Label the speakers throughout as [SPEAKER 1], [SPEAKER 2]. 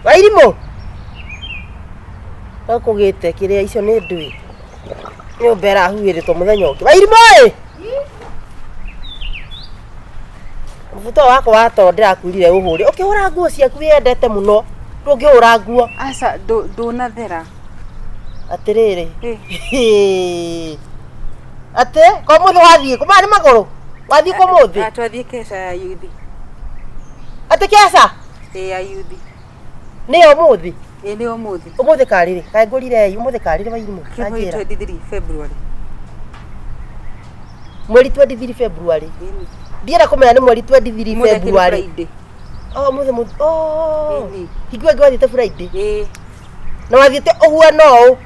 [SPEAKER 1] Wairimũ Gũkũgĩte kĩrĩa icio nĩ ndũĩ nyũmba ĩrahuhĩrĩtwo mũthenya ũngĩ. Wairimũ ĩ! Mũbuto ũyũ wakwa wa toro ndĩrakwĩrire ũhũre. Ũkĩhũra nguo ciaku wĩyendete mũno. Ndũngĩhũra nguo.
[SPEAKER 2] Aca ndũnathera.
[SPEAKER 1] Atĩrĩrĩ. Atĩ ko mũthĩ wathiĩ kũ? Maya nĩ magũrũ? Wathiĩ kũ mũthĩ?
[SPEAKER 2] Twathiĩ keca ya yuthi.
[SPEAKER 1] Atĩ keca?
[SPEAKER 2] Ĩ ya yuthi.
[SPEAKER 1] Nĩ ya ũmũthĩ?
[SPEAKER 2] Ĩ nĩ ũmũthĩ.
[SPEAKER 1] Ũmũthĩ karĩrĩ? Kaĩ ngũrire ĩ ũmũthĩ karĩrĩ Wairimũ?
[SPEAKER 2] Kĩmwe 23 February.
[SPEAKER 1] Mweri 23 February. Ndienda kũmenya nĩ mweri 23 February. Oh, mũthĩ mũthĩ. Oh. Hingo ĩngĩ wathiĩte Friday.
[SPEAKER 2] Ĩĩ.
[SPEAKER 1] Na wathiĩte ũhuana ũũ.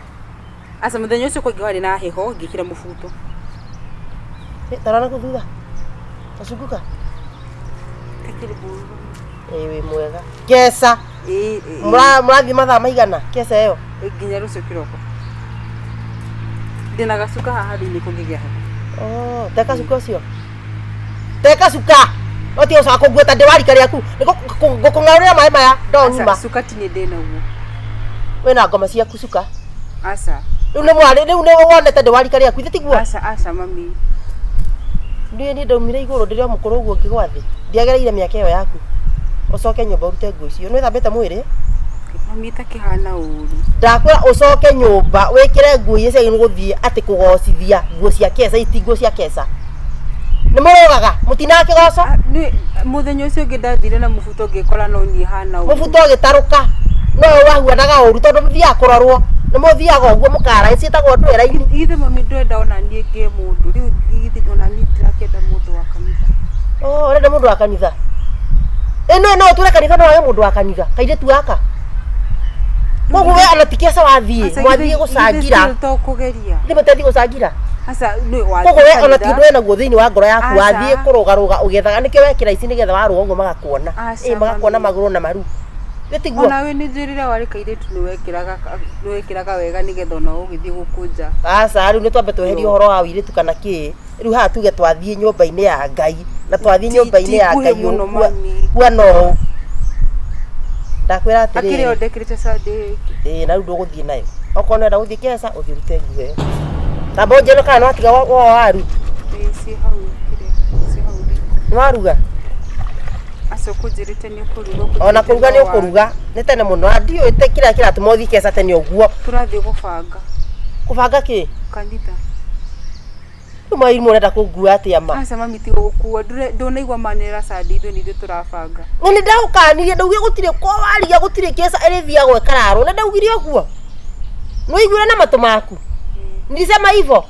[SPEAKER 2] Aca mũthenya ũcio kũngĩ warĩ na heho ngĩkĩra mũbuto.
[SPEAKER 1] Tarora kũu thutha. Tacunguka.
[SPEAKER 2] Takĩrĩ mũru.
[SPEAKER 1] Ĩĩ wĩ mwega. Keca.
[SPEAKER 2] Ĩĩ.
[SPEAKER 1] Mũrathiĩ mathaa maigana keca ĩyo?
[SPEAKER 2] Nginya rũciũ kĩroko. Ndĩna gacuka haha thĩinĩ kũngĩgĩa heho.
[SPEAKER 1] Oh, te gacuka ũcio. Te gacuka. No tiga gũcoka kũnguĩta ndĩ wa rika rĩaku. Nĩ ngũkũng'aũrĩra maĩ maya ndonyima.
[SPEAKER 2] Aca, cuka ti niĩ ndĩnaguo.
[SPEAKER 1] Wĩna ngoma ciaku cuka.
[SPEAKER 2] Aca.
[SPEAKER 1] Rĩu nĩ mwarĩ rĩu nĩ wonete ndĩ wa rika rĩaku ithe tiguo?
[SPEAKER 2] Aca aca mami.
[SPEAKER 1] Ndiũĩ niĩ ndaumire igũrũ ndĩrĩ o mũkũrũ ũguo ngĩgwa thĩ. Ndiagereire mĩaka ĩyo yaku. Ũcoke nyũmba ũrute nguo icio. Nĩ wĩthambĩte mwĩrĩ?
[SPEAKER 2] Mami ĩtakĩhana ũru.
[SPEAKER 1] Ndakwĩra ũcoke nyũmba wĩkĩre nguo iria ciagĩrĩirwo gũthiĩ atĩ kũgocithia nguo cia keca ici ti nguo cia keca. Nĩ mũrũgaga mũtinaga kĩgoco?
[SPEAKER 2] Ah, nĩ mũthenya ũcio ũngĩ ndathire na mũbuto ngĩkora no niĩ hana ũru.
[SPEAKER 1] Mũbuto ũgĩtarũka no we wahuanaga ũru tondũ mũthiaga kũrorwo nĩ mũthiaga ũguo mũkara ciĩtagwo ndwĩ raini.
[SPEAKER 2] Githĩ mami ndwenda ona niĩ ngĩe mũndũ rĩu githĩ ona niĩ ndirakĩenda mũndũ wa kanitha.
[SPEAKER 1] Oh, ũrenda mũndũ wa kanitha? Ĩno no ũtũre kanitha no wage mũndũ wa kanitha kairĩtu gaka. Koguo we ona ti kĩaca wathiĩ
[SPEAKER 2] Aca,
[SPEAKER 1] mwathiĩ
[SPEAKER 2] githĩ-
[SPEAKER 1] gũcangira.
[SPEAKER 2] githĩ still to kũgeria.
[SPEAKER 1] Githĩ mũtethiĩ gũcangira?
[SPEAKER 2] Aca, nĩ wathiĩ
[SPEAKER 1] Koguo we ona ti
[SPEAKER 2] kanitha.
[SPEAKER 1] ũndũ wĩnaguo thĩinĩ wa ngoro yaku
[SPEAKER 2] Aca.
[SPEAKER 1] wathiĩ kũrũgarũga ũgĩethaga nĩkĩo wekĩra ici nĩgetha warũga ũguo magakuona.
[SPEAKER 2] Aca,
[SPEAKER 1] Ĩ magakuona
[SPEAKER 2] mami.
[SPEAKER 1] magũrũ na maru. Githĩ tiguo?
[SPEAKER 2] Ona we nĩ njũĩ rĩrĩa warĩ kairĩtu nĩ wekĩraga nĩ wekĩraga wega nĩgetha ona ũgĩthiĩ gũkũnja.
[SPEAKER 1] Aca rĩu nĩ twambe tweherie ũhoro wa ũirĩtu kana kĩ. Rĩu haha tuge twathiĩ nyũmba-inĩ ya Ngai na twathiĩ
[SPEAKER 2] Ti-
[SPEAKER 1] nyũmba-inĩ
[SPEAKER 2] ti
[SPEAKER 1] ya
[SPEAKER 2] nguhĩ
[SPEAKER 1] Ngai
[SPEAKER 2] mũno, mami.
[SPEAKER 1] huana ũũ. Ndakwĩra
[SPEAKER 2] Akĩrĩ o
[SPEAKER 1] atĩrĩrĩ
[SPEAKER 2] ndekĩrĩte Sunday ĩngĩ.
[SPEAKER 1] ĩĩ na rĩu ndũgũthiĩ nayo. Okorwo nĩũrenda gũthiĩ keca ũthiĩ ũrute nguo ĩyo. Tamba ũnjĩre kana nĩwatiga woa waru.
[SPEAKER 2] Ĩĩ ciĩ hau kĩrĩa, ciĩ hau riko.
[SPEAKER 1] Nĩwaruga?
[SPEAKER 2] Aca ũkũnjĩrĩte nĩ ũkũruga
[SPEAKER 1] Ona
[SPEAKER 2] ũkũnjĩrĩte
[SPEAKER 1] kũruga
[SPEAKER 2] no
[SPEAKER 1] nĩ
[SPEAKER 2] waru.
[SPEAKER 1] ũkũruga. Nĩ tene mũno na ndiũĩ kĩrĩa kĩratũma ũthiĩ keca tene ũguo.
[SPEAKER 2] Tũrathiĩ gũbanga.
[SPEAKER 1] Kũbanga kĩ?
[SPEAKER 2] Kanitha.
[SPEAKER 1] Rĩu mairimũ ũrenda kũngua atĩa ma?
[SPEAKER 2] Aca mami ti gũgũkua ndũnaigua manĩrĩra Sunday ithuĩ nĩ ithuĩ tũrabanga.
[SPEAKER 1] Na nĩ ndagũkanirie ndaugire gũtirĩ kwa waria gũtirĩ keca ĩrĩthiagwo ĩkararwo nĩ ndaugire ũguo. Nĩwaiguire na matũ maku? Nilisema hivyo?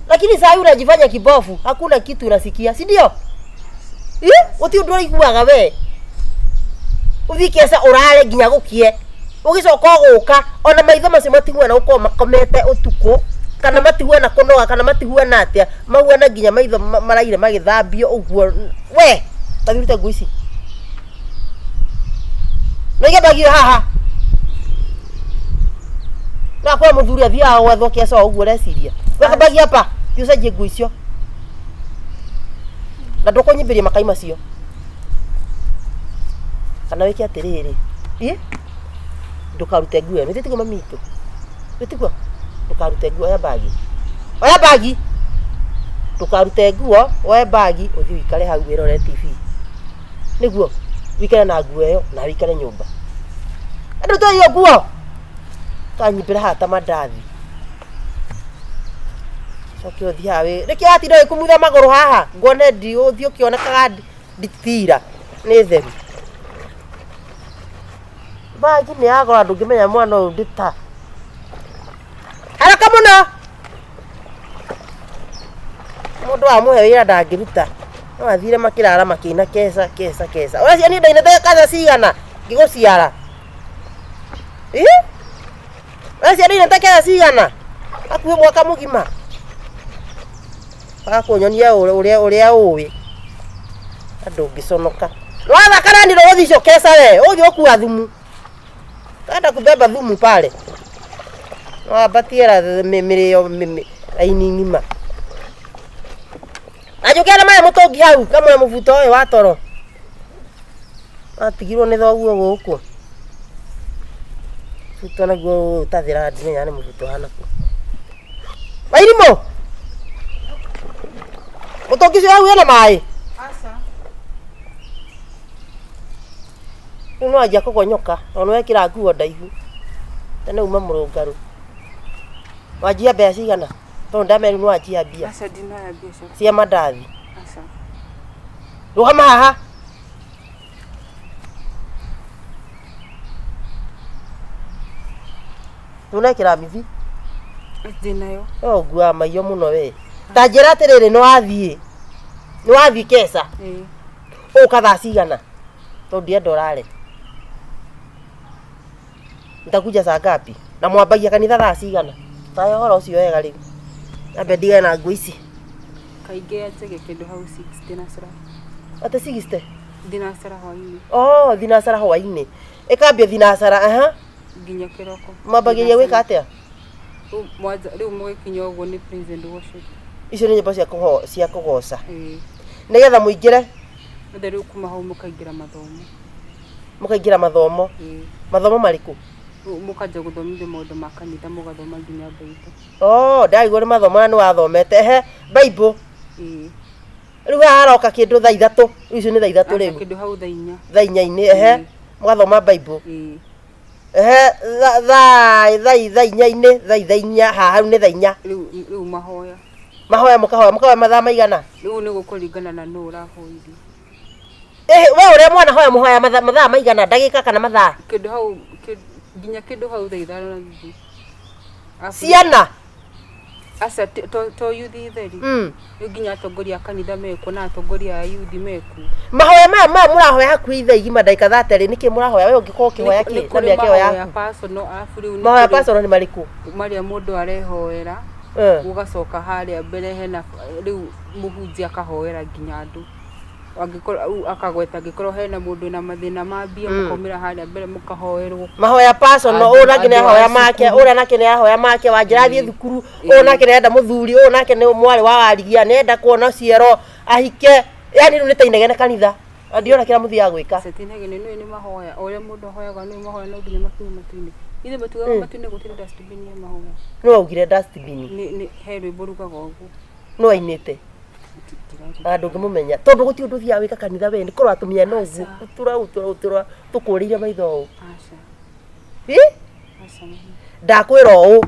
[SPEAKER 1] Lakini saa hii unajifanya kibofu, hakuna kitu unasikia, si ndio? Ĩ, gũtirĩ ũndũ ũraiguaga we. Ũthiĩ keca ũrare nginya gũkie. Ũgĩcoka ũgũka ona maitho macio matihuana gũkorwo makomete ũtukũ kana matihuana kũnoga kana matihuana atĩa, mahuana nginya maitho maraire magĩthambio ũguo we ta thiĩ ũrute nguo ici. Nĩũige bagi ĩyo haha. No akorwo mũthuri athiaga gwethwo kĩaca o ũguo ũreciria. Weka bagi hapa, thiĩ ũcenjie nguo icio. Na ndũkũnyimbĩria makai macio. Kana wĩke atĩrĩrĩ, ĩ ndũkarute nguo ĩyo, nĩ tiguo mami witũ? Nĩ tiguo? Ndũkarute nguo, oya bagi, oya bagi, ndũkarute nguo, woe bagi ũthiĩ ũikare hau wĩrorere TV, nĩguo? Ũikare na nguo ĩyo nawe ũikare nyũmba. Ndũrute ĩyo nguo, ũkanyimbĩra haha ta mandathi. Ũcoke ũthiĩ haha wĩ, nĩkĩ watinda ũgĩkumutha magũrũ haha? Nguone ũthiũ ũkĩonekaga nditira nĩ theru. Bagi nĩ ya goro ndũngĩmenya mwana ũyũ ndĩ ta. Haraka mũno! Mũndũ wamũhe wĩra ndangĩruta. No athire makĩrara makĩina keca keca keca. Ũreciria niĩ ndainĩte keca cigana ngĩgũciara? Ĩ? Ũreciria ndainĩte keca cigana? Hakuhĩ mwaka mũgima. Agakũnyonia ũrĩa ũrĩa ũĩ na ndũngĩconoka. Wathaka na niĩ ndũgũthiĩ icio keca we, ũgũthiĩ gũkua thumu. Utaenda kubeba thumu pale. Wambatie mĩrĩo raini ng'ima. Na njũkĩra na maĩ mũtũngi hau kamwe mũbuto ũyũ wa toro. Watigirwo nĩ thoguo gũkũ. Mũbuto naguo ũtathiraga ndimenya nĩ mũbuto ũhana kũ. Wairimũ! Mũtũngi ũcio hau wĩna maĩ?
[SPEAKER 2] Aca.
[SPEAKER 1] Rĩu nĩwanjia kũgonyoka tondũ nĩwekĩra nguo ndaihu. Tene uma mũrũngarũ. Wanjia mbeca cigana? Tondũ ndamenya rĩu nĩwanjia mbia
[SPEAKER 2] Aca ndinoya mbia cia
[SPEAKER 1] cia mandathi.
[SPEAKER 2] Aca.
[SPEAKER 1] Rũgama haha. Ndũnekĩra mithi?
[SPEAKER 2] Ndĩnayo.
[SPEAKER 1] We ũnguaga maiyo mũno we. Ta njĩra atĩrĩrĩ nĩwathiĩ nĩwathiĩ keca
[SPEAKER 2] Ĩĩ.
[SPEAKER 1] ũka thaa cigana? Tondũ ndienda ũrare. Nitakuja saa ngapi? Na mwambagia kanitha thaa cigana? Tahe ũhoro ũcio wega rĩu. Nyambe ndigane na nguo ici.
[SPEAKER 2] Kaingĩ yanjagia kĩndũ hau 6 thinacara.
[SPEAKER 1] Atĩ 60?
[SPEAKER 2] Thinacara hwainĩ.
[SPEAKER 1] Oh, thinacara hwainĩ. Ĩkambia thinacara, aha.
[SPEAKER 2] Nginya kĩroko.
[SPEAKER 1] Mwambagĩrĩria gwĩka atĩa?
[SPEAKER 2] Rĩu mũgĩkinya ũguo nĩ praise and worship.
[SPEAKER 1] Icio nĩ nyĩmbo cia kũho, cia kũgoca.
[SPEAKER 2] Ĩĩ.
[SPEAKER 1] Nĩgetha mũingĩre?
[SPEAKER 2] Othe rĩu kuma hau mũkaingĩra mathomo.
[SPEAKER 1] Mũkaingĩra mathomo.
[SPEAKER 2] Ĩĩ.
[SPEAKER 1] Mathomo marĩkũ?
[SPEAKER 2] Rĩu mũkanjia gũthomithio maũndũ ma kanitha mũgathoma nginya Bible.
[SPEAKER 1] Oh, ndĩraigua nĩ mathomo na nĩ wathomete. Ehe, Bible.
[SPEAKER 2] Ĩĩ.
[SPEAKER 1] Rĩu haha haroka kĩndũ thaa ithatũ. Rĩu icio nĩ thaa ithatũ
[SPEAKER 2] Aca
[SPEAKER 1] rĩu.
[SPEAKER 2] kĩndũ hau thaa inya.
[SPEAKER 1] Thaa inya-inĩ, ehe.
[SPEAKER 2] Ĩĩ.
[SPEAKER 1] Mũgathoma Bible.
[SPEAKER 2] Ĩĩ.
[SPEAKER 1] Ehe, thaa thaa thaa inya-inĩ, thaa thaa inya, haha rĩu nĩ thaa inya.
[SPEAKER 2] Rĩu rĩu mahoya.
[SPEAKER 1] Mahoya mũkahoya, mũkahoya mathaa maigana?
[SPEAKER 2] Rĩu nĩ gũkũringana na nũ ũrahoithia.
[SPEAKER 1] Ĩhĩ, we ũrĩa mwanahoya mũhoya mathaa mathaa maigana, ndagĩka kana mathaa?
[SPEAKER 2] Kĩndũ hau nginya kĩndũ hau thaa ithano na nuthu.
[SPEAKER 1] Ciana?
[SPEAKER 2] Aca to, to yuthi theri. Rĩu nginya atongoria a kanitha mekuo na atongoria a yuthi mekuo.
[SPEAKER 1] Mahoya maya maya mũrahoya hakuhĩ ithaa igima ndagĩka thate rĩ, nĩkĩ mũrahoya? We ũngĩkorwo ũkĩhoya kĩ na
[SPEAKER 2] Nĩ kũrĩ
[SPEAKER 1] mĩaka ĩyo
[SPEAKER 2] mahoya
[SPEAKER 1] yaku?
[SPEAKER 2] personal arabu rĩu nĩ
[SPEAKER 1] Mahoya
[SPEAKER 2] kũrĩ
[SPEAKER 1] personal nĩ marĩkũ?
[SPEAKER 2] marĩa mũndũ arehoera gũgacoka harĩa mbere hena rĩu mũhunjia akahoera nginya andũ. Angĩkorwo rĩu akagweta angĩkorwo hena mũndũ wĩna mathĩna ma mbia mũkaumĩra harĩa mbere mũkahoerwo.
[SPEAKER 1] Mahoya personal,
[SPEAKER 2] Andũ
[SPEAKER 1] ũyũ nake nĩ
[SPEAKER 2] andũ a
[SPEAKER 1] ahoya make,
[SPEAKER 2] cukuru.
[SPEAKER 1] ũrĩa nake nĩ ahoya make, wanjĩra athiĩ thukuru, ũyũ nake nĩ arenda mũthuri, ũyũ nake nĩ mwarĩ wa warigia, nĩ arenda kuona ciero, ahike, yani rĩu nĩ ta inegene kanitha. Na ndiona kĩrĩa mũthiaga gwĩka.
[SPEAKER 2] Aca ti inegene nĩũĩ nĩ mahoya, o ũrĩa mũndũ ahoyaga nĩũĩ mahoya no nginya makinye matu-inĩ. Ithe matugaga matu-inĩ gũtirĩ dustbin ya mahoya.
[SPEAKER 1] Nũ waugire dustbin?
[SPEAKER 2] Nĩ he rwĩmbo rugaga ũguo.
[SPEAKER 1] Nũ wainĩte? Na ndũngĩmũmenya tondũ gũtirĩ ũndũ ũthiaga wĩka kanitha we nĩ kũrora tũmĩena ũguo gũtura gũtura gũtura tũkũrĩire maitho ũũ.
[SPEAKER 2] Aca.
[SPEAKER 1] Ĩ?
[SPEAKER 2] Aca.
[SPEAKER 1] Ndakwĩra ũũ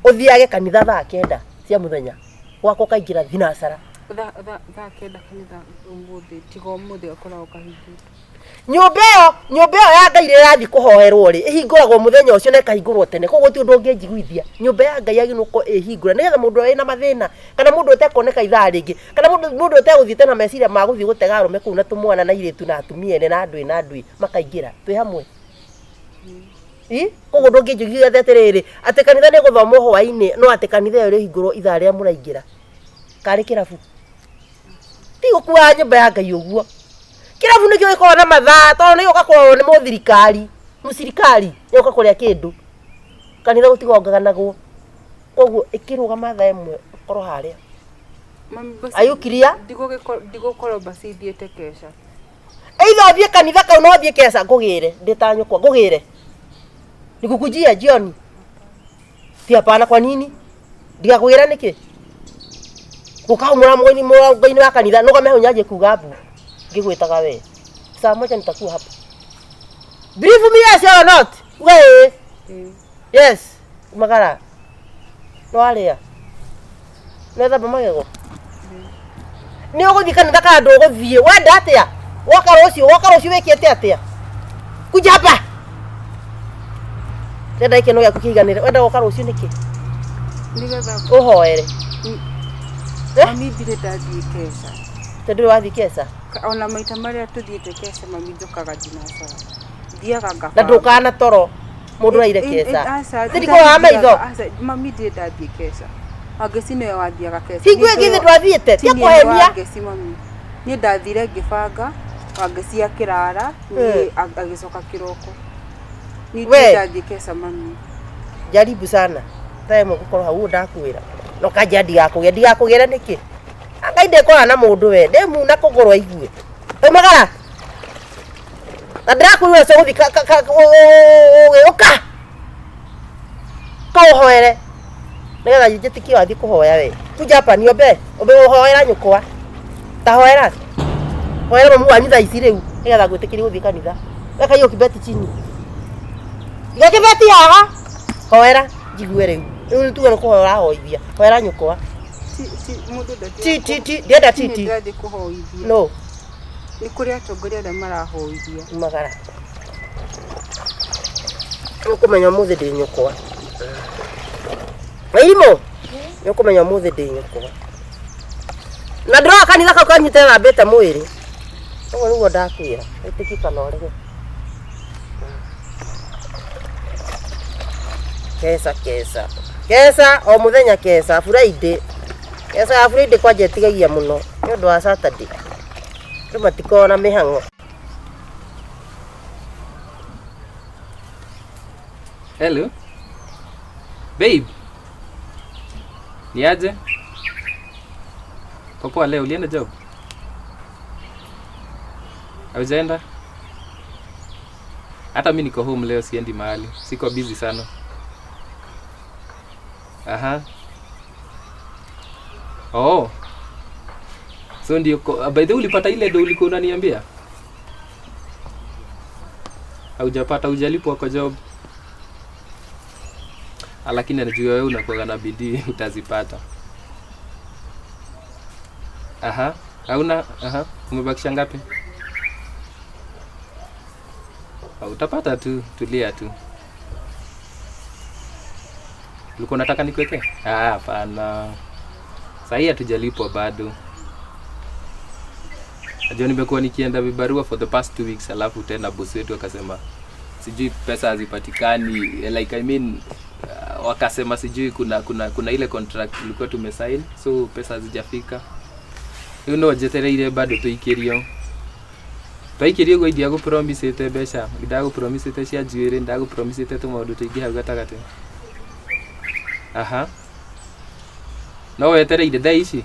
[SPEAKER 1] ũthiage kanitha thaa kenda cia mũthenya gwakwa ũkaingĩra thinacara.
[SPEAKER 2] Thaa thaa thaa kenda kanitha ũmũthĩ tiga ũmũthĩ gakoragwo kahingĩtwo.
[SPEAKER 1] Nyũmba ĩyo nyũmba ĩyo ya Ngai rĩrĩa ĩrathiĩ kũhoerwo rĩ, ĩhingũragwo mũthenya ũcio na ĩkahingũrwo tene. Koguo gũtirĩ ũndũ ũngĩnjiguithia. Nyũmba ya Ngai yagĩrĩirwo gũkorwo ĩhingũre nĩgetha mũndũ ũrĩa wĩna mathĩna, kana mũndũ ũtekuoneka ithaa rĩngĩ, kana mũndũ mũndũ ũtegũthiĩte na meciria ma gũthiĩ gũtega arũme kũu na tũmwana na airĩtu na atumia ene na andũ na andũ makaingĩra. Twĩ hamwe? Ĩ? Koguo ndũngĩnjiguithia atĩrĩrĩ, atĩ kanitha nĩ ĩgũthomwo hwainĩ, no atĩ kanitha ĩyo ĩrĩhingũrwo ithaa rĩrĩa mũraingĩra. Karĩ kĩrabu? Ti gũkuaga nyũmba ya Ngai ũguo. Kĩrabu nĩkĩo gĩkoragwo na mathaa tondũ nĩ gĩũka kũrorwo nĩ mũthirikari, mũcirikari nĩoka kũrĩa kĩndũ. Kanitha gũtigonganagwo. Koguo ĩkĩrũgama thaa ĩmwe ũkorwo harĩa. Are you clear?
[SPEAKER 2] Ndigũkorwo mbaci thiĩte keca.
[SPEAKER 1] Either ũthiĩ kanitha kau no ũthiĩ keca ngũgĩre ndĩ ta nyũkwa ngũgĩre. Nikukujia jioni. Ti hapana kwa nini? Ndigakũgĩra nĩkĩ? Gũka hau mũrango-inĩ mũrango-inĩ wa kanitha nũgame hau nyanjie kuga mbu ngĩgwĩtaga we. Saa moja nitakuwa hapa. Believe me yes or not? Uga ĩĩ. Yes. Umagara. Nĩwarĩa? Nĩwethamba magego? Nĩ ũgũthiĩ kanitha kana ndũgũthiĩ? Wenda atĩa? Woka rũciũ, woka rũciũ wĩkĩte atĩa? Kuja hapa. Ndĩrenda gĩkeno gĩaku kĩiganĩre. Wenda gũka rũciũ nĩkĩ?
[SPEAKER 2] Nĩgetha
[SPEAKER 1] Ũhoere. Eh?
[SPEAKER 2] mami ndirĩ ndathiĩ keca.
[SPEAKER 1] Tondũ ndũrĩ wathiĩ keca.
[SPEAKER 2] Ona maita marĩa tũthiĩte keca mami njũkaga thinacara. Thiaga ngabanga.
[SPEAKER 1] Na ndũkaga na toro mũndũ ũraire keca. Ti ndikũroraga maitho.
[SPEAKER 2] Mami ndirĩ ndathiĩ keca. Wangeci nĩwe wathiaga keca.
[SPEAKER 1] Hingo ĩngĩ ithe ndwathiĩte. Tiga kũhenia.
[SPEAKER 2] Wangeci mami. Niĩ ndathire ngĩbanga, Wangeci akĩrara, niĩ agĩcoka kĩroko. Niĩ
[SPEAKER 1] We.
[SPEAKER 2] ndirĩ ndathiĩ keca mami.
[SPEAKER 1] Jaribu sana. Thaa ĩmwe ngũkorwo hau ũguo ndakwĩra. Na ũkanjĩra ndigakũgĩre. Ndigakũgĩre nĩkĩ? Ngai ndekwaga na mũndũ we. Ndĩmuna kũgũrũ aigue. Umagara. Na ndĩrakwĩra ũcio gũthiĩ ũka. Ũka ũhoere nĩgetha njĩtĩkie wathiĩ kũhoya we. Kuja hapa niombe, ombe ũhoera nyũkwa. Ta hoera. Hoera mamu wanyu thaa ici rĩu nĩgetha ngwĩtĩkĩrie gũthiĩ kanitha. Weka hiyo kibeti chini. Iga kibeti haha. Hoera njigue rĩu. Rĩu nĩ tuge nĩ kũhoya ũrahoithia. Hoera nyũkwa.
[SPEAKER 2] Ti ti mũndũ ndathiaga
[SPEAKER 1] Ti ti ti ndienda ti
[SPEAKER 2] ti
[SPEAKER 1] ti.
[SPEAKER 2] ndĩrathiĩ kũhoithia.
[SPEAKER 1] No,
[SPEAKER 2] Nĩ kũrĩ atongoria arĩa marahoithia.
[SPEAKER 1] umagara. Nĩ ũkũmenya ũmũthĩ ndĩ nyũkwa. Wairimũ, nĩ ũkũmenya ũmũthĩ ndĩ nyũkwa. Na ndĩroa kanitha kau kanyite thambĩte mwĩrĩ. Ũguo nĩguo ndakwĩra, wĩtĩkie kana ũrege. Keca keca. Keca o mũthenya keca Friday. Keca ya Friday kwanja ĩtigagia mũno nĩ ũndũ wa Saturday. Andũ matikoragwo na mĩhang'o.
[SPEAKER 3] Hello. Babe. Niaje? Kwa poa leo ulienda job? Haujaenda? Hata mi niko home leo siendi mahali. Siko busy sana. Aha. Oh. So ndio by the way ulipata ile do ulikuwa unaniambia? Haujapata, hujalipwa kwa job? Ah, lakini najua wewe unakuwa na bidii utazipata. Aha, hauna? Aha, umebakisha ngapi? Ah, utapata tu, tulia tu. Ulikuwa unataka nikuwekee? Ah, hapana. Sahii hatujalipwa bado. Najua nimekuwa nikienda vibarua for the past 2 weeks, alafu tena boss wetu akasema sijui pesa hazipatikani, like I mean, wakasema sijui kuna ile contract tulikuwa tumesign, so pesa hazijafika. Rĩu no njetereire bado tũikĩrio twaikĩrio ũguo indiagũpromisĩte mbeca, ndagũpromisĩte cia njuĩrĩ, ndagũpromisĩte tũmaũndũ tũingĩ hau gatagatĩ. Aha, no wetereire thaa ici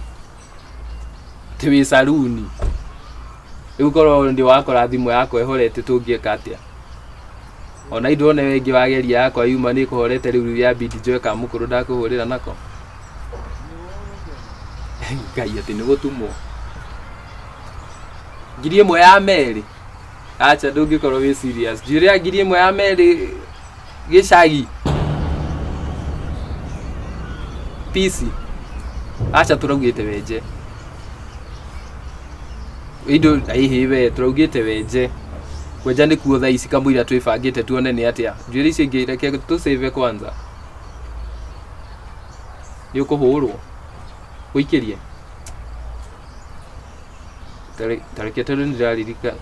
[SPEAKER 3] atĩ wĩ saruni rĩu korwo ndĩ wakora thimũ yakwa ĩhorete tũngĩka atĩa? Ona indona ĩngĩ wageria yakwa yuma nĩ ĩkũhorete rĩu yabidi njoe kamũkũrũ ndakũhũrĩra nako. Ngai, atĩ nĩ gũtumwo 1,000 ya merĩ? Acha, ndũngĩkorwo wĩ serious. Njuĩrĩ ya 1,000 ya merĩ gĩcagi pisi? Acha, tũraugĩte wenje indo hihi we tũraugĩte wenje kwenja nĩkuo thaa ici kamũira twĩbangĩte tuone nĩ atĩa njuĩrĩ icio ingĩ reke tũsave kwanza. Nĩ ũkũhũrwo ũikĩrie tareke tondũ nĩndĩraririkana.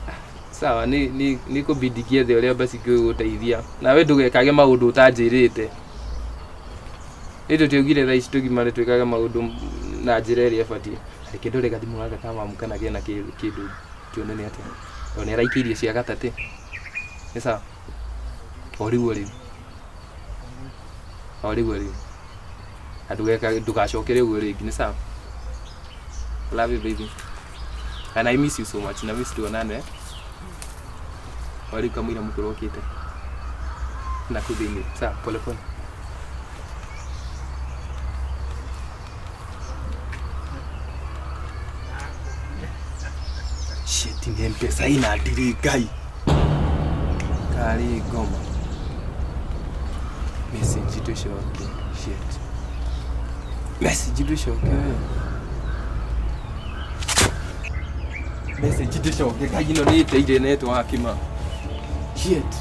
[SPEAKER 3] Sawa, nĩ kũbidi ngĩethe ũrĩa basi ngĩgũteithia nawe ndũgekage maũndũ ũtanjĩrĩte. Nĩ tũtiaugire thaa ici tũgimare twĩkage maũndũ na njĩra ĩrĩa ĩbatiĩ. Reke ndore gathimũ gaka ka mamu kana kena kĩndũ tuone nĩ atĩa tondũ nĩ araikĩirie cia gatatĩ. Nĩ sawa, o rĩu o rĩu o rĩu o rĩu na ndũgacokere ũguo rĩngĩ. Nĩ sawa. Love you, baby, and I miss you so much. Na miss tuonane, eh? O rĩu kamũira mũkũrũ okĩte na kũu thĩinĩ. Sawa, pole pole. Shit, ni mpesa ina ndiri ngai karĩ ngoma message tũcoke. Shit, message tũcoke we, message tũcoke. Ngai, ĩno nĩ ĩteire network ma. Shit,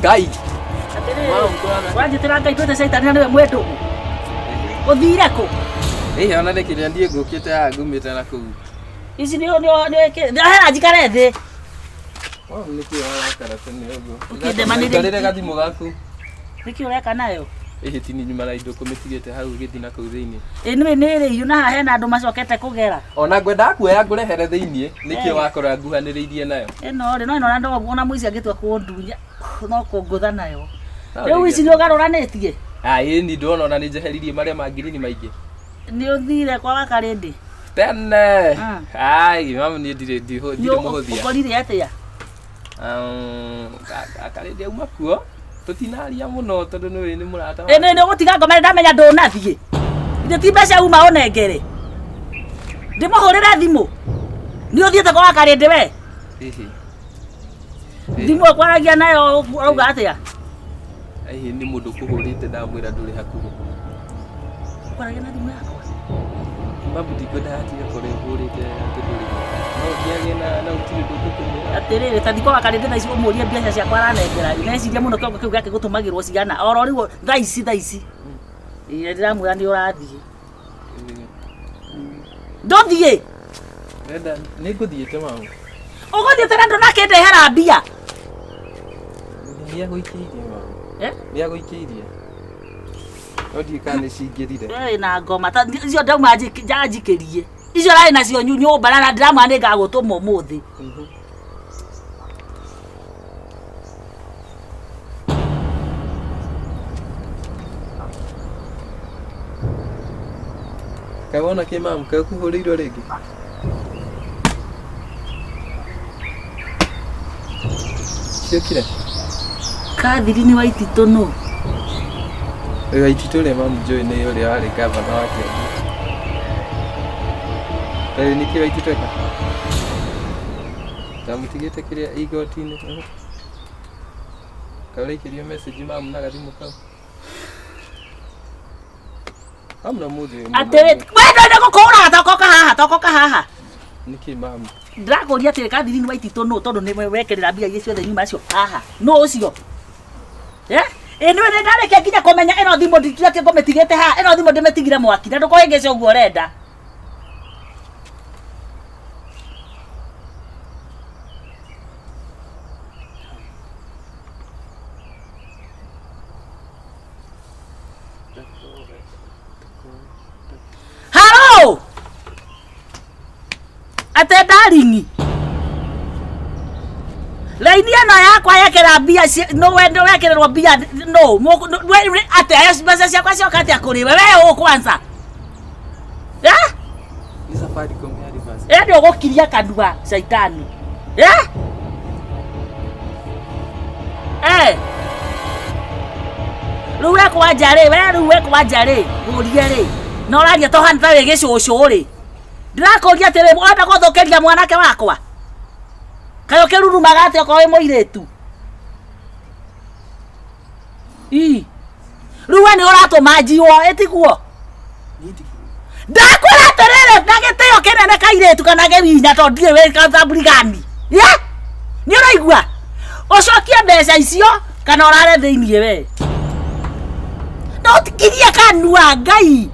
[SPEAKER 3] ngai.
[SPEAKER 4] Wanjĩtĩra Ngai twĩte caitani na nĩwe mwendũgũ ũthire kũ?
[SPEAKER 3] Ĩhĩ, ona nĩ kĩrĩa ndiĩ ngũkĩte haha ngumĩte na kũu.
[SPEAKER 4] Ici nĩ hera njikare thĩ.
[SPEAKER 3] Wao, nĩkĩ warakara tene ũguo?
[SPEAKER 4] Ũkĩndemanĩria.
[SPEAKER 3] Ikarĩre gathimũ gaku.
[SPEAKER 4] Nĩkĩ ũreka nayo?
[SPEAKER 3] Ĩhĩ, tini nyuma na indo kũmĩtigĩte hau ĩgĩthiĩ na kũu thĩinĩ.
[SPEAKER 4] Ĩ nĩ nĩ rĩiyu na haha hena andũ macokete kũgera.
[SPEAKER 3] Ona ngwendaga kuoya ngũrehere thĩinĩ nĩkĩo
[SPEAKER 4] Eh.
[SPEAKER 3] wakora nguhanĩrĩirie nayo.
[SPEAKER 4] Ĩno rĩ no ĩno na ona mũici angĩtua kũndunya no kũngũtha nayo.
[SPEAKER 3] No
[SPEAKER 4] Rĩu
[SPEAKER 3] rĩngĩ
[SPEAKER 4] ici nĩ ũgarũranĩtie.
[SPEAKER 3] Ah, ĩĩ ni ndona ona nĩ njeheririe marĩa ma ngirini maingĩ.
[SPEAKER 4] Nĩ ũthire kwa wakarĩndĩ?
[SPEAKER 3] Tene.
[SPEAKER 4] Ah.
[SPEAKER 3] Ai mamu, niĩ ndirĩ mũhũthia.
[SPEAKER 4] Ũkorire atĩa?
[SPEAKER 3] Akarĩndĩ auma kuo. Tũtinaria mũno tondũ nĩ nĩ mũrata.
[SPEAKER 4] Ĩ nĩ ũgũtiga ngoma ndamenya ndũnathiĩ. Ithe ti mbeca uma ũnengere. Ndĩmũhũrĩre thimũ. Nĩ ũthiĩte kwa Wakarĩndĩ we?
[SPEAKER 3] Hihi.
[SPEAKER 4] Thimũ ũkwaragia nayo ũrauga atĩa?
[SPEAKER 3] Hihi nĩ mũndũ kũhũrĩte ndamwĩra ndũrĩ hakuhĩ.
[SPEAKER 4] Ũkwaragia na thimũ yakwa.
[SPEAKER 3] Mamu ndikwenda hatiga korwo ĩhũrĩte atĩ ndũrĩ. No ũkĩage na na gũtirĩ ũndũ ngũkũmwĩra.
[SPEAKER 4] Atĩrĩrĩ, ta thiĩ kwa Wakarĩndĩ thaa ici ũmũrie mbeca ciakwa aranengera. Neciria mũno kĩongo kĩu gĩake gũtũmagĩrwo ciana. Oro rĩu thaa ici thaa ici. Ĩĩ ndĩramwĩra nĩ ũrathiĩ. Ndũthiĩ.
[SPEAKER 3] Renda nĩ ngũthiĩte mamu.
[SPEAKER 4] Ũgũthiĩte na ndũnakĩndehera mbia.
[SPEAKER 3] Nĩ agũikĩirie mamu.
[SPEAKER 4] Eh?
[SPEAKER 3] Nĩ agũikĩirie. No ndiũĩ kana nĩ cingĩrire.
[SPEAKER 4] We wĩna ngoma ta icio ndauma njanjikĩrie. Icio ũrarĩ nacio nyũmba na ndĩramwĩra nĩ ngagũtũma ũmũthĩ.
[SPEAKER 3] Kaĩ wona kĩ mamu? Kaĩ ũkũhũrĩirwo rĩngĩ? Ciokire?
[SPEAKER 4] Catherine Waititũ nũ?
[SPEAKER 3] Waititũ ũrĩa mamu njũĩ nĩ ũrĩa warĩ gavana wa Kiambu. Kaĩ nĩkĩ Waititũ eka? Ndamũtigĩte kĩrĩa igoti-inĩ. Kaĩ ũraikĩrio message mamu na gathimũ kau? Mamu na mũthĩ wĩ
[SPEAKER 4] Atĩrĩ, we ndwenda gũkũũraga tokoka haha, tokoka haha.
[SPEAKER 3] Nĩkĩ mamu?
[SPEAKER 4] Ndĩrakũria atĩrĩ Catherine Waititũ nũ tondũ nĩwe wekĩrĩra mbia iria ciothe nyuma cio haha. Nũ ũcio? Eh? Ĩ nĩwe nĩ ndarĩkia nginya kũmenya ĩno thimũ ndikĩrĩtie ngũmĩtigĩte haha, ĩno thimũ ndĩmĩtigire mwaki na ndũkũhĩngĩce ũguo ũrenda. Haro! Ate darling. Laini ĩno yakwa yekĩra mbia no we no wekĩrĩrwo mbia no ate mbeca ciakwa cioka atĩa kũrĩ we we ũ kwanza. Eh?
[SPEAKER 3] Ni Safaricom ya reverse.
[SPEAKER 4] Ĩ nĩ ũgũkiria kanua caitani. Eh? Eh. Rĩu we kwanja rĩ, we rĩu we kwanja rĩ, ngũrie rĩ. Na ũraria ta ũhana ta wĩ gĩcũcũ rĩ. Ndĩrakũria atĩrĩ, ũrenda gũthũkĩria mwanake wakwa? Kaĩ ũkĩrurumaga atĩa okorwo wĩ mũirĩtu? Ii. Rĩu we nĩ ũratũma njiwo, ĩtiguo? Ndakwĩra atĩrĩrĩ, na gĩtĩo kĩnene kairĩtu kana gĩwinya tondũ ndirĩ wĩ gathamburi-gani. Ye? Nĩ ũraigua? Ũcokie mbeca icio kana ũrare thĩiniĩ we. Ndũkirie kanua Ngai.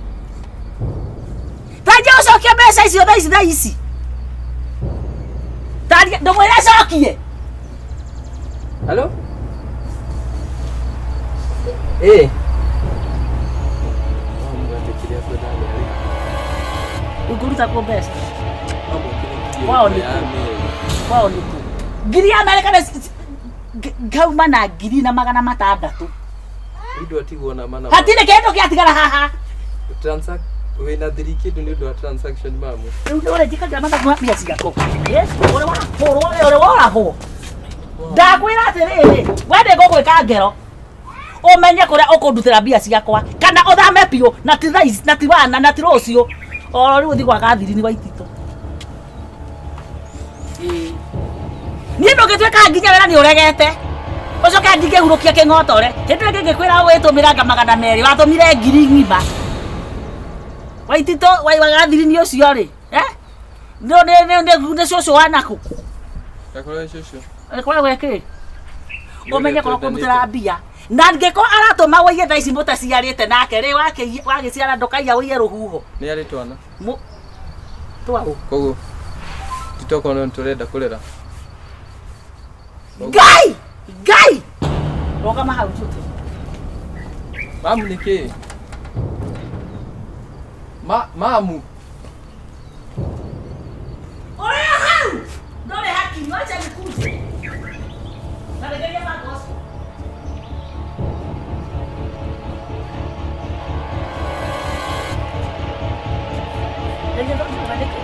[SPEAKER 4] Tanja ũcokie mbeca icio thaa ici thaa ici. Taria ndũmwĩre acokie.
[SPEAKER 3] Halo? Eh.
[SPEAKER 4] Ũngĩruta kũ mbeca? Kwao nĩ kũ? Kwao nĩ kũ? Ngiri ya Amerika nĩ ngauma na 1600.
[SPEAKER 3] Indo atigwo na mana.
[SPEAKER 4] Hatirĩ kĩndũ gĩatigara haha.
[SPEAKER 3] Transact wĩna thiri kĩndũ nĩ ũndũ wa transaction mamu.
[SPEAKER 4] Rĩu nĩ ũrenjĩkagĩra mathabu ma mbia ciakwa. Ũrĩ wahũrwo we ũrĩ woragwo. Ndakwĩra atĩrĩrĩ, we nĩ ngũgwĩka ngero. Ũmenye kũrĩa ũkũndutĩra mbia ciakwa kana ũthame biũ na ti thaa ici na ti wana na ti rũciũ. Oro rĩu ũthiĩ gwa Catherine Waititũ. Niĩ ndũngĩtuĩka nginya wĩra nĩ ũregete. Ũcoke ndingĩhurũkia kĩng'otore. Hĩndĩ ĩrĩa ngĩkwĩra wĩtũmĩranga 200 watũmire 1000 ng'ima. Waititũ wa Catherine ũcio rĩ, eh? Nĩ nĩ nĩ nĩ nĩ cũcũ wa nakũ?
[SPEAKER 3] Gakorwo cũcũ.
[SPEAKER 4] Ĩkoragwo ĩkĩ? Ũmenye kũrĩa ũkũrutĩra mbia. Na angĩkorwo aratũma wũiye thaa ici mũtaciarĩte nake rĩ, wagĩciara ndũkaiya wũiye rũhuho.
[SPEAKER 3] Nĩ arĩ twana.
[SPEAKER 4] Twaũ.
[SPEAKER 3] Koguo titokorwo nĩ tũrenda kũrera.
[SPEAKER 4] Ngai! Ngai! Rũgama hau njũke.
[SPEAKER 3] Mamu nĩ kĩĩ? Mamu.
[SPEAKER 4] Ũrĩa hau! Ndũrĩ hakiri, wacha nikuje. Naregeria bango ũcio. Rĩngĩ ndũngiuga nĩkĩ?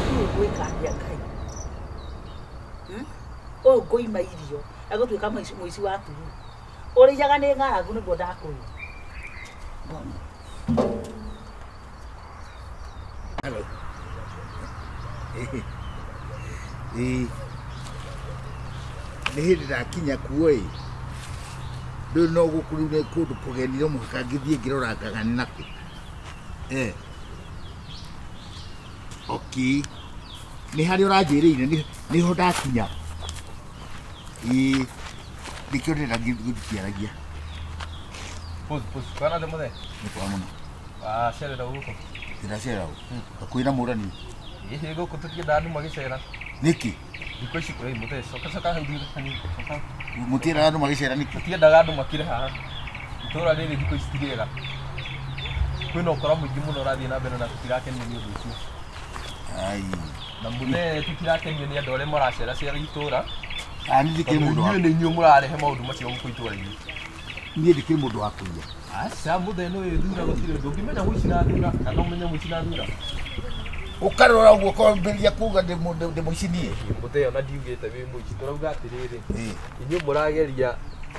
[SPEAKER 4] Rĩu ũgwĩka atĩa Ngai? Ũyũ ngũima irio egũtuĩka mũici wa turu. Ũrĩiyaga nĩ ng'aragu nĩguo ndakwĩra.
[SPEAKER 5] Hello. Ĩĩ. Nĩ hĩndĩ ndakinya kuo ĩ. Rĩu no gũkũ rĩu nĩ kũndũ kũgeni no mũhaka ngĩthiĩ ngĩrorangaga nĩ nakũ. Eh. Okay. Nĩ harĩa ũranjĩrĩire nĩho ndakinya. Ĩĩ. Nĩkĩo ndĩrenda ngĩthiĩ
[SPEAKER 3] Pause, pause. Kana the mother.
[SPEAKER 5] Nĩ kwa mũno.
[SPEAKER 3] Ah, cerera gũkũ.
[SPEAKER 5] Ndĩracerera ũ. Hakuhĩ na mũrani.
[SPEAKER 3] Ĩhĩ gũkũ tũtiendaga andũ magĩcera.
[SPEAKER 5] Nĩkĩ?
[SPEAKER 3] Thikũ ici ĩĩ mũthee coka coka hau thutha hanini. Coka.
[SPEAKER 5] Mũtiendaga andũ magĩcera nĩkĩ?
[SPEAKER 3] Tũtiendaga andũ makĩre haha. Itũũra rĩrĩ thikũ ici ti rĩega. Kwĩna ũkora mũingĩ mũno ũrathiĩ na mbere na tũtirakenio nĩ ũndũ ũcio.
[SPEAKER 5] Ai.
[SPEAKER 3] Na mũthee tũtirakenio nĩ andũ arĩa maraceracera itũũra.
[SPEAKER 5] Ah, niĩ ndikĩrĩ
[SPEAKER 3] Tondũ
[SPEAKER 5] mũndũ wa
[SPEAKER 3] inyuĩ nĩ inyuĩ mũrarehe maũndũ macio gũkũ itũũra-inĩ.
[SPEAKER 5] Niĩ ndikĩrĩ mũndũ wa kũiya.
[SPEAKER 3] Aca mũthee nĩ wĩthura gũtirĩ ũndũ. Ũngĩmenya mũici na thura kana ũmenye mũici na thura.
[SPEAKER 5] Ũkarora ũguo ũkambĩrĩria kuga ndĩ mũici niĩ.
[SPEAKER 3] Mũthee ona ndiugĩte wĩ mũici tũrauga atĩrĩrĩ. Inyuĩ mũrageria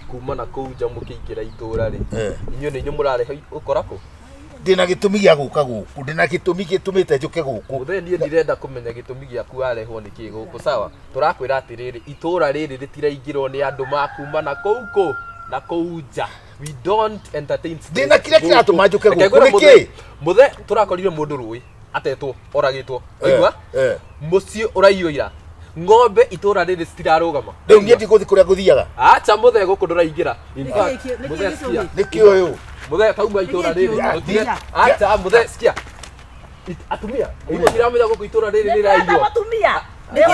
[SPEAKER 3] kuma na kũu nja mũkĩingĩra itũũra rĩ. Inyuĩ nĩ inyuĩ mũrarehe ũkora kũ?
[SPEAKER 5] Ndĩna gĩtũmi gĩa gũka gũkũ. Ndĩna gĩtũmi gĩtũmĩte njũke gũkũ.
[SPEAKER 3] Mũthee niĩ ndirenda kũmenya gĩtũmi gĩaku warehwo nĩ kĩ gũkũ sawa. Tũrakwĩra atĩrĩrĩ itũũra rĩrĩ rĩtiraingĩrwo nĩ andũ ma kuma na kũu kũ na kũu nja. We don't entertain
[SPEAKER 5] Ndĩna kĩrĩa kĩratũma njũke
[SPEAKER 3] Reke
[SPEAKER 5] gũkũ
[SPEAKER 3] ngwĩre
[SPEAKER 5] nĩ kĩ?
[SPEAKER 3] Mũthee tũrakorire mũndũ rũĩ atetwo oragĩtwo. Waigua? Mũciĩ ũraiywo ira. Ng'ombe itũũra rĩrĩ citirarũgama.
[SPEAKER 5] Rĩu niĩ ndigũthiĩ kũrĩa ngũthiaga.
[SPEAKER 3] Acha mũthee gũkũ ndũraingĩra. In
[SPEAKER 5] Nĩkĩ
[SPEAKER 3] fact,
[SPEAKER 5] nĩkĩ
[SPEAKER 3] mũthee sikia.
[SPEAKER 5] Nĩkĩ ũyũ?
[SPEAKER 3] Mũthee tauma itũũra
[SPEAKER 5] Nĩkĩ
[SPEAKER 3] rĩrĩ.
[SPEAKER 5] kĩũru?
[SPEAKER 3] Mũtige- Acha mũthee sikia. Atumia, inyuĩ mũtiramenya gũkũ itũũra rĩrĩ rĩraiywo.
[SPEAKER 4] Atumia.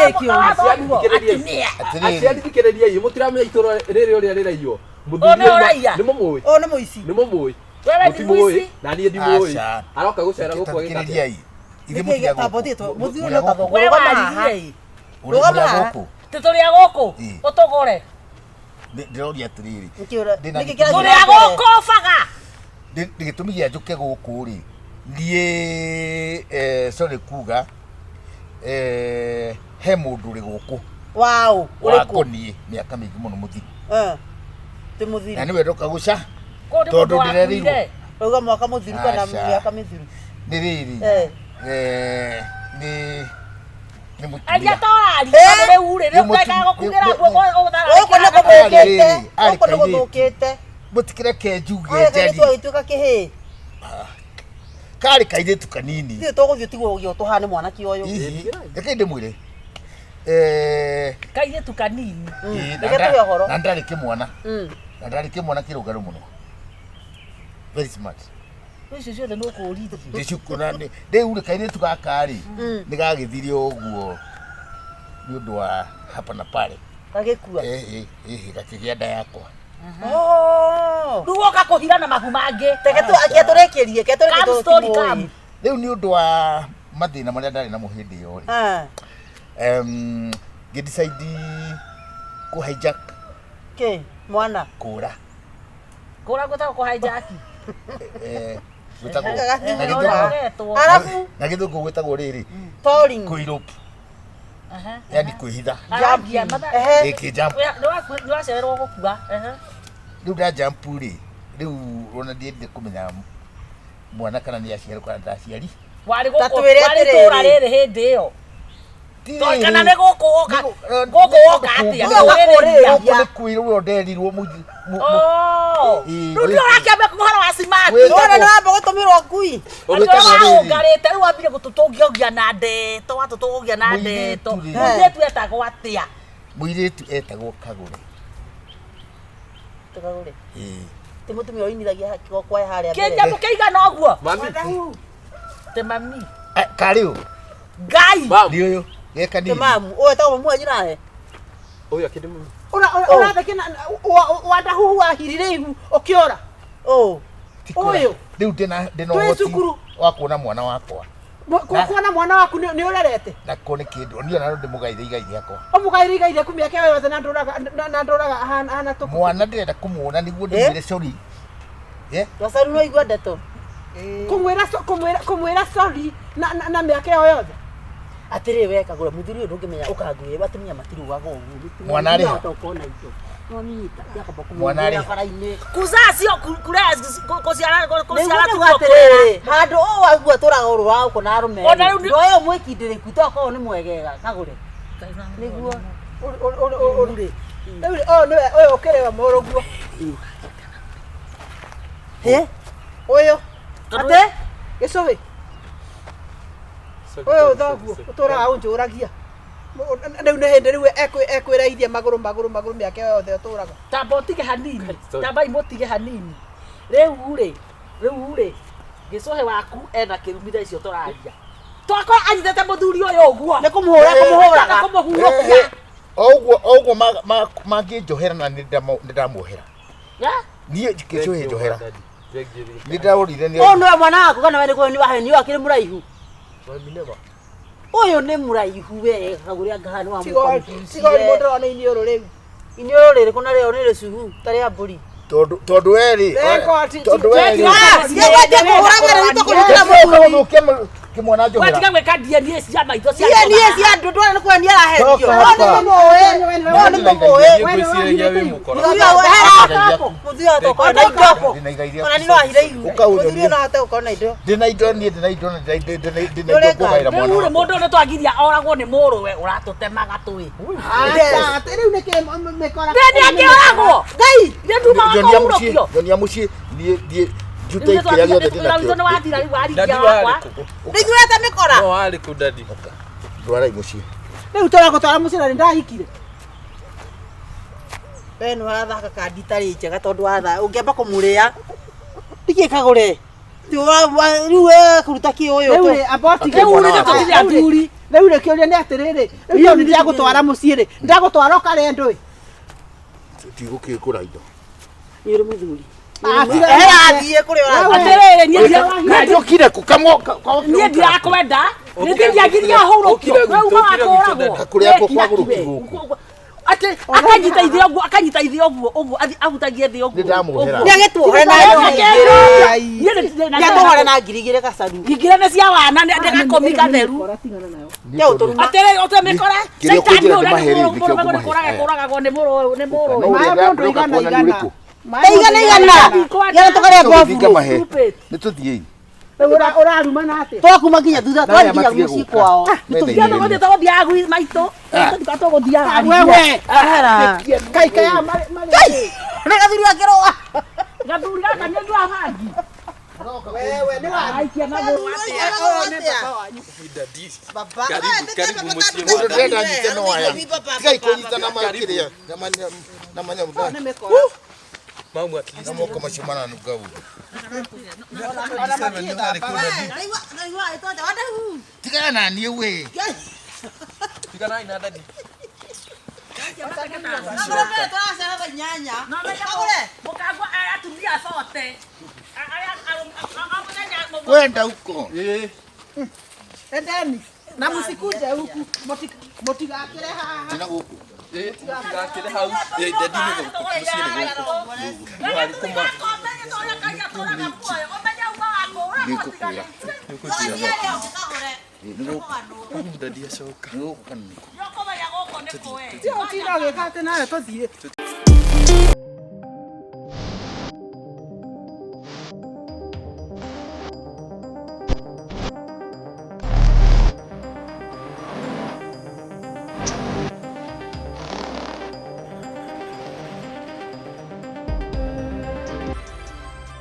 [SPEAKER 3] Aciari thikĩrĩriai. Thikĩrĩriai, mũtiramenya itũũra rĩrĩ ũrĩa rĩraiywo.
[SPEAKER 4] Ũyũ nĩ ũraiya.
[SPEAKER 3] Nĩ mũmũĩ.
[SPEAKER 1] Ũyũ nĩ mũici.
[SPEAKER 3] Nĩ mũmũĩ.
[SPEAKER 4] Wewe nĩ
[SPEAKER 3] Mũtimũĩ,
[SPEAKER 4] mũici.
[SPEAKER 3] na niĩ ndimũĩ.
[SPEAKER 5] Aca.
[SPEAKER 3] Aroka gũcera gũkũ agĩka atĩa?
[SPEAKER 5] Thikĩrĩriai. Ithuĩ mũtirĩ a gũkũ.
[SPEAKER 1] Mũthuri
[SPEAKER 5] Mũrĩ a gũkũ.
[SPEAKER 4] We
[SPEAKER 1] rũgama haha.
[SPEAKER 4] waririe.
[SPEAKER 5] Mũrĩ a gũkũ.
[SPEAKER 4] Ti tũrĩ a gũkũ. Ũtũgũre.
[SPEAKER 5] Ndĩroria atĩrĩrĩ.
[SPEAKER 1] Ndĩna
[SPEAKER 5] Ndĩna
[SPEAKER 4] Tũrĩ a gũkũ baga.
[SPEAKER 5] Gĩtũmi gĩa njũke gũkũ rĩ niĩ sorry kuga he mũndũ ũrĩ gũkũ
[SPEAKER 1] Waũ. Ũrĩkũ?
[SPEAKER 5] wakoniĩ mĩaka mĩingĩ mũno mũthiru
[SPEAKER 1] Ti mũthiru.
[SPEAKER 5] na nĩwe ndoka gũca
[SPEAKER 4] Kũu nĩ
[SPEAKER 5] tondũ
[SPEAKER 4] mũndũ
[SPEAKER 5] ndĩrerĩirwo
[SPEAKER 4] wakuire.
[SPEAKER 1] Rauga mwaka mũthiru kana
[SPEAKER 5] Aca.
[SPEAKER 1] mĩaka mĩthiru.
[SPEAKER 5] nĩ rĩrĩ nĩ nĩ mũtumia
[SPEAKER 4] Aria ta ũraria tondũ rĩu rĩ rĩu ndekaga gũkugĩra nguo
[SPEAKER 1] Gũkũ nĩ gũthũkĩte.
[SPEAKER 5] Arĩ
[SPEAKER 1] Gũkũ nĩ
[SPEAKER 5] kairĩtu.
[SPEAKER 1] gũthũkĩte.
[SPEAKER 5] Mũtikĩreke njuge
[SPEAKER 1] Arĩ kairĩtu
[SPEAKER 5] njarie.
[SPEAKER 1] agĩtuĩka kĩhĩĩ.
[SPEAKER 5] Karĩ kairĩtu kanini.
[SPEAKER 1] Ithuĩ tũgũthiĩ tigwo ũgĩa tũhane mwanake ũyũ.
[SPEAKER 5] Hihi, reke ndĩmwĩre.
[SPEAKER 4] Kairĩtu kanini.
[SPEAKER 5] Ĩĩ,
[SPEAKER 1] Reke tũhe ũhoro.
[SPEAKER 5] na ndarĩ kĩmwana. Na ndarĩ kĩmwana kĩrũngarũ mũno. Very smart.
[SPEAKER 4] Icio ciothe nĩ ũkũrithio.
[SPEAKER 5] Ndĩcukũ na rĩu rĩ kairĩtu gaka rĩ nĩ gagĩthire ũguo nĩ ũndũ wa hapa na pale.
[SPEAKER 1] Gagĩkua.
[SPEAKER 5] Ĩhĩ, ĩhĩ gakĩgĩa nda yakwa.
[SPEAKER 4] Rĩu woka kũhira na mahu mangĩ.
[SPEAKER 1] Reke tũrĩkĩrie, ke tũrĩkĩrie
[SPEAKER 4] Come story come.
[SPEAKER 5] Rĩu nĩ ũndũ wa mathĩna marĩa ndarĩ namo hĩndĩ ĩyo rĩ. Ngĩ decide kũ hijack
[SPEAKER 1] Kĩ? Mwana.
[SPEAKER 5] kũra.
[SPEAKER 4] Kũra gwĩtagwo kũ hijack.
[SPEAKER 5] Gwĩtagwo
[SPEAKER 1] Gagathimwo.
[SPEAKER 5] na gĩthũngũ-
[SPEAKER 1] Arabu?
[SPEAKER 5] na gĩthũngũ gwĩtagwo rĩrĩ
[SPEAKER 1] Toring.
[SPEAKER 5] kũirope yani kwĩhitha.
[SPEAKER 4] Arangia matha.
[SPEAKER 5] Ĩkĩ jump.
[SPEAKER 4] Nĩ wacererwo gũkua.
[SPEAKER 5] Rĩu nda jump rĩ rĩu ona ndiendire kũmenya mwana kana nĩ aciarwo kana ndaciari.
[SPEAKER 4] Warĩ
[SPEAKER 1] Ta
[SPEAKER 4] gũkũ
[SPEAKER 1] twĩre
[SPEAKER 4] warĩ
[SPEAKER 1] atĩrĩrĩ.
[SPEAKER 4] itũũra rĩrĩ hĩndĩ ĩyo.
[SPEAKER 5] Ti
[SPEAKER 4] Kana
[SPEAKER 5] rĩrĩ.
[SPEAKER 4] nĩ gũkũ woka gũkũ woka atĩa?
[SPEAKER 1] Gũkũ kũrĩrĩria.
[SPEAKER 5] Gũkũ nĩ kwĩrwo nderirwo
[SPEAKER 4] Oh.
[SPEAKER 5] Ĩĩ,
[SPEAKER 4] Rĩu ndio ũrakĩambia ũhoro wa simati.
[SPEAKER 5] Wĩtagwo-
[SPEAKER 1] Nona nĩ wamba gũtũmĩrwo ngui.
[SPEAKER 4] Andũ
[SPEAKER 5] Wĩtagwo
[SPEAKER 4] arĩa
[SPEAKER 5] rĩrĩ.
[SPEAKER 4] waũngarĩte rĩu wambire gũtũtũngia na ndeto watũtũngia na ndeto.
[SPEAKER 5] Mũirĩtu rĩ.
[SPEAKER 4] Mũirĩtu etagwo atĩa?
[SPEAKER 5] Mũirĩtu etagwo Kagũre.
[SPEAKER 1] Tũkagũre.
[SPEAKER 5] Ĩĩ.
[SPEAKER 1] Ti mũtumia ũinithagia kĩgokwa harĩa mbere.
[SPEAKER 4] Kĩnyamũ kĩigana ũguo?
[SPEAKER 3] Mami.
[SPEAKER 4] Ti mami.
[SPEAKER 5] Karĩ ũ?
[SPEAKER 4] Ngai.
[SPEAKER 5] Nĩ ũyũ. Ge
[SPEAKER 1] Ti
[SPEAKER 5] kanini.
[SPEAKER 1] mamu. Ũyũ etagwo mamu wanyu nawe.
[SPEAKER 3] Ũyũ akĩrĩ mami.
[SPEAKER 6] Ũratheke na wandahuhu wahirire ihu ũkĩora.
[SPEAKER 1] Ũũ.
[SPEAKER 5] Ti kũra.
[SPEAKER 6] Ũyũ.
[SPEAKER 5] Rĩu ndĩna
[SPEAKER 6] Twĩ
[SPEAKER 5] ũhoti
[SPEAKER 6] cukuru.
[SPEAKER 5] wa kuona mwana wakwa.
[SPEAKER 6] Kuona mwana waku nĩ ũrerete.
[SPEAKER 5] Na ko nĩ kĩndũ. Niĩ ona no ndĩmũgaire igai rĩakwa.
[SPEAKER 6] Ũmũgaire igai rĩaku mĩaka ĩyo yothe na ndũraga ahana tũkũ.
[SPEAKER 5] Mwana ndĩrenda kũmuona nĩguo ndĩmwĩre sorry.
[SPEAKER 1] Gacaru no igua ndeto.
[SPEAKER 6] Kũmwĩra sorry na mĩaka ĩyo yothe.
[SPEAKER 4] Atĩrĩ we kagũra mũthuri ũyũ ndũngĩmenya ũkanguĩra atumia matirugaga ũguo.
[SPEAKER 5] Mwana arĩ ha?
[SPEAKER 4] Ũkona indo. Nĩwamĩnyita yakamba
[SPEAKER 5] Mwana arĩ
[SPEAKER 4] kũmũhũrĩra
[SPEAKER 5] ha?
[SPEAKER 4] bara-inĩ.
[SPEAKER 7] Kuzaa sio kulea, kuciara kuciara
[SPEAKER 1] Nĩguo
[SPEAKER 7] tu
[SPEAKER 1] nĩguo atĩrĩrĩ handũ ũũ waigua tũraga ũrũ wa gũkũ na arũme
[SPEAKER 7] Ona rĩu nĩ-
[SPEAKER 1] ndũ ũyũ mwĩkindĩrĩku tokorwo nĩ mwegega kagũre nĩguo
[SPEAKER 6] Rĩu ũyũ nĩwe ũyũ ũkĩrĩwa mũrũguo.
[SPEAKER 1] Hĩ?
[SPEAKER 6] Ũyũ
[SPEAKER 1] Atĩ?
[SPEAKER 6] gĩcũhĩ ũyũ thoguo ũtũraga ũnjũragia. Rĩu nĩ hĩndĩ rĩu ekwĩraithia magũrũ magũrũ magũrũ mĩaka ĩyo yothe ũtũraga.
[SPEAKER 4] Tamba ũtige hanini. Tamba imũtige hanini. Rĩu rĩ, rĩu rĩ, gĩcũhĩ waku ena kĩrumi thaa icio tũraria. Twakora anyitĩte mũthuri ũyũ ũguo.
[SPEAKER 1] Nĩ kũmũhũra kũmũhũraga.
[SPEAKER 4] Kũmũhurũkia.
[SPEAKER 5] O ũguo o ũguo mangĩnjohera na nĩ ndamuohera. Niĩ gĩcũhĩ njohera. Nĩ ndaũrire nĩ
[SPEAKER 1] Ũyũ nĩwe mwana waku kana we nĩguo nĩ wahenio akĩrĩ mũraihu? Ũyũ nĩ mũraihu we kagũre anga haha nĩ wa
[SPEAKER 6] Tiga ũrimũ ndĩrona iniũrũ rĩu.
[SPEAKER 1] Iniũrũ rĩrĩkũ narĩo nĩ rĩcuhu ta rĩa mbũri.
[SPEAKER 5] tondũ tondũ werĩ tondũ werĩ
[SPEAKER 1] Nĩgwendia kũhũra wĩra witũ kũnyitĩra mũthuri.
[SPEAKER 5] gũthũkia kĩmwana njohera.
[SPEAKER 4] Watiga gwĩka DNA cia maitho cia
[SPEAKER 1] DNA cia andũ ndwara nĩ kwendia arahendio.
[SPEAKER 5] Coka
[SPEAKER 1] Ũyũ nĩ
[SPEAKER 5] hapa.
[SPEAKER 1] mũmũĩ. Ũyũ nĩ mũmũĩ.
[SPEAKER 3] Ngwĩciragia wĩ mũkora.
[SPEAKER 1] Mũthuri ũyũ hera. Mũthuri ũyũ tokorwo na indo.
[SPEAKER 5] Ndĩna igai rĩaku.
[SPEAKER 1] Ona nĩ no ahithe ihu.
[SPEAKER 5] Ũka ũnyonie.
[SPEAKER 1] Mũthuri ũyũ no ahote gũkorwo na indo.
[SPEAKER 5] Ndĩna indo niĩ ndĩna indo na ndĩna indo
[SPEAKER 1] Nĩũreka.
[SPEAKER 5] ngũgaĩra mwana
[SPEAKER 4] Rĩu rĩ
[SPEAKER 5] wakwa.
[SPEAKER 4] mũndũ ũyũ nĩtwagiria oragwo nĩ mũrũwe ũratũtemaga tũĩ.
[SPEAKER 6] Rĩu nĩkĩ mĩkora.
[SPEAKER 4] Nĩ akĩoragwo.
[SPEAKER 1] Ngai.
[SPEAKER 4] Nĩ nduma
[SPEAKER 5] Nyonia mũciĩ,
[SPEAKER 4] wakũhurũkio.
[SPEAKER 5] nyonia mũciĩ, niĩ niĩ njute
[SPEAKER 4] Rĩu
[SPEAKER 5] kĩrĩa gĩothe
[SPEAKER 4] nĩtwakinya wĩra witũ
[SPEAKER 5] ndĩnakĩo.
[SPEAKER 4] nĩ wathira rĩu waringia
[SPEAKER 3] Dadi
[SPEAKER 4] wakwa.
[SPEAKER 3] warĩ kũ?
[SPEAKER 1] Nĩiguĩte mĩkora.
[SPEAKER 3] No warĩ kũ dadi?
[SPEAKER 5] Ndwarai mũciĩ.
[SPEAKER 6] Rĩu tũragũtwara mũciĩ na nĩndahikire.
[SPEAKER 1] We nĩ wathaka kandi itarĩ njega tondũ watha ũngĩamba kũmũrĩa. Ndikĩ kagũre. Rĩu we kũruta kĩ ũyũ
[SPEAKER 6] Rĩu
[SPEAKER 1] tũ.
[SPEAKER 6] rĩ amba ũtige.
[SPEAKER 4] Rĩu rĩ tũtirĩ athuri.
[SPEAKER 6] Rĩu rĩ kĩũria nĩ atĩrĩrĩ, rĩu tondũ nĩndagũtwara mũciĩ rĩ, ndagũtwara ũkarĩe ndũĩ.
[SPEAKER 5] Tigũkĩgũra indo.
[SPEAKER 1] Nĩ ũrĩ mũthuri.
[SPEAKER 6] Ah, tiga-
[SPEAKER 1] Ehera athiĩ kũrĩa ũrathiĩ.
[SPEAKER 4] Atĩrĩrĩ niĩ ndira-
[SPEAKER 5] Njũkire kũ kamwo
[SPEAKER 4] niĩ ndirakwenda nĩ ndiagiria hurũkio
[SPEAKER 3] Ũkire
[SPEAKER 4] we uma
[SPEAKER 3] gwitũ, ũkire gwitũ,
[SPEAKER 4] wakũragwo
[SPEAKER 3] dada.
[SPEAKER 5] Kũrĩa kwa kwagũrũki gũkũ.
[SPEAKER 4] atĩ akanyita ithĩ ũguo akanyita ithĩ ũguo ũguo ahutagie thĩ ũguo
[SPEAKER 5] Nĩ ndamuohera.
[SPEAKER 1] Nĩ agĩtuohore na ngiri igĩrĩ.
[SPEAKER 4] Niĩ
[SPEAKER 1] Nĩ atuohore na ngiri igĩrĩ gacaru.
[SPEAKER 4] ngingire nĩ cia wana nĩ gakomi gatheru
[SPEAKER 1] Nĩ ũtũruma.
[SPEAKER 4] atĩrĩ ũte mĩkora
[SPEAKER 5] Kĩrĩa
[SPEAKER 4] caitani
[SPEAKER 5] ũkũnjĩra
[SPEAKER 4] ũrĩa
[SPEAKER 5] ndĩmahe rĩ,
[SPEAKER 4] nĩ
[SPEAKER 5] nĩkĩo
[SPEAKER 4] mũrũme
[SPEAKER 5] ngũmahe.
[SPEAKER 4] kũraga kũragagwo nĩ mũrũ nĩ
[SPEAKER 5] No
[SPEAKER 4] mũrũ
[SPEAKER 5] ũrĩa
[SPEAKER 6] Maĩ mũndũ
[SPEAKER 5] ndĩroka
[SPEAKER 6] igana
[SPEAKER 5] kuona nĩ
[SPEAKER 6] igana.
[SPEAKER 5] ũrĩkũ?
[SPEAKER 1] Ta igana igana. Igana tũkarĩa
[SPEAKER 5] Tũgĩthiĩ
[SPEAKER 1] mbobu.
[SPEAKER 5] ngamahe. Nĩ tũthiĩi.
[SPEAKER 6] Rĩu ũrarumana atĩa?
[SPEAKER 1] Twakuma nginya thutha
[SPEAKER 5] Na aya
[SPEAKER 1] twathi nginya
[SPEAKER 5] matige
[SPEAKER 1] mũciĩ
[SPEAKER 5] gũka.
[SPEAKER 1] kwao.
[SPEAKER 5] Mena
[SPEAKER 4] Ndio
[SPEAKER 5] indo
[SPEAKER 4] tũgũthiĩ tũgũthiaga gwĩ maitũ tũgũthiĩ tũgũthiaga
[SPEAKER 6] Wewe.
[SPEAKER 1] Ehera.
[SPEAKER 6] Kai kai aya marĩ marĩ.
[SPEAKER 1] Nĩ gathuri akĩrũa.
[SPEAKER 4] gathuri gaka nĩ nyua bangi
[SPEAKER 6] Wewe nĩ wa
[SPEAKER 4] aikia magũrũ
[SPEAKER 6] Ũyũ nĩ baba wanyu.
[SPEAKER 3] Dadi.
[SPEAKER 1] Baba.
[SPEAKER 3] Karibu, karibu mũciĩ
[SPEAKER 5] Mũndũ
[SPEAKER 3] wa
[SPEAKER 5] ndĩrenda
[SPEAKER 3] dadi.
[SPEAKER 5] nyite no aya. Tigai kũnyita na makĩrĩa na manya na manya
[SPEAKER 6] Nĩ mĩkora.
[SPEAKER 3] Mamu at least.
[SPEAKER 5] na moko macio maranunga ũru.
[SPEAKER 6] Ona matiĩthambaga.
[SPEAKER 5] Tigana na niĩ we.
[SPEAKER 3] Tiganai na dadi.
[SPEAKER 4] mũkagwa atumia cote
[SPEAKER 5] Kwenda huko.
[SPEAKER 3] Eh.
[SPEAKER 6] Endeni. Na msikuje huku. Mũtigakĩre haha.
[SPEAKER 5] Ndĩna gũkũ.
[SPEAKER 3] Eh, mũtigakĩre hau. Eh, dadi nĩ gũkũ, mũciĩ nĩ gũkũ. Nĩ kũma.
[SPEAKER 5] Nĩngũkwĩra. Nĩ gũkũ.
[SPEAKER 3] Mamu dadi acoka.
[SPEAKER 5] Nĩ gũkũ kana nĩ kũ?
[SPEAKER 6] Ti ũtinda ũgĩka atĩ nawe tũthiĩ.